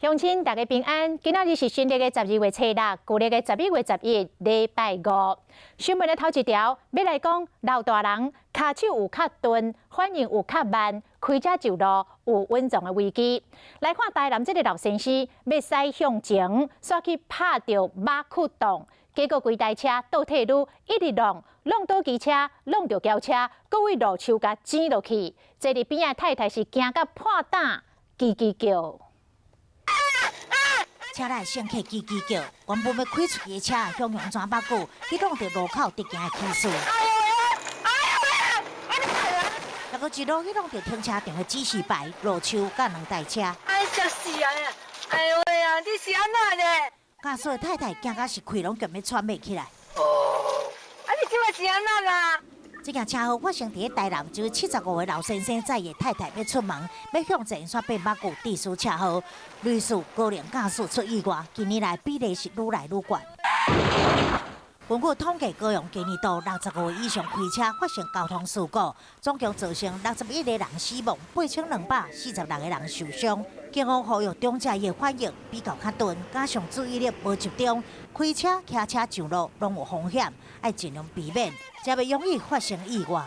鄉親大家平安，今仔日是新曆的12月初六，舊曆的11月11，禮拜五。新聞的頭一條，欲來講老大人跤手有較鈍，反應有較慢，開車上路有隱藏的危機。來看台南這个老先生，欲駛向前，煞去拍著馬窟洞，結果規台車倒退嚕，一直挵，挵倒機車，挵著轎車，閣為路樹共剪落去。坐佇邊仔太太是驚甲破膽，吱吱叫。車內乘客吱吱叫，原本欲開出去的車，向向轉把久，去挵著路口直行的趨勢。結果一路去挵著停車場的指示牌、路樹佮兩台車。哎，嚇死人啊！哎呦喂啊！你是按怎呢？駕駛的太太驚甲是氣攏強欲喘袂起來。哦，啊你這擺是按怎啦？這件車禍發生佇台南，一位75歲老先生載伊的太太欲出門，欲向前煞變馬具致死車禍，類似高齡駕駛出意外，近年來比例是愈來愈懸。根據統計，高雄今年度65歲以上開車發生交通事故，總共造成61個人死亡，8246個人受傷。警方呼籲長者的反應比較較鈍，加上注意力無集中，開車、騎車上路攏有風險，愛盡量避免，才袂容易發生意外。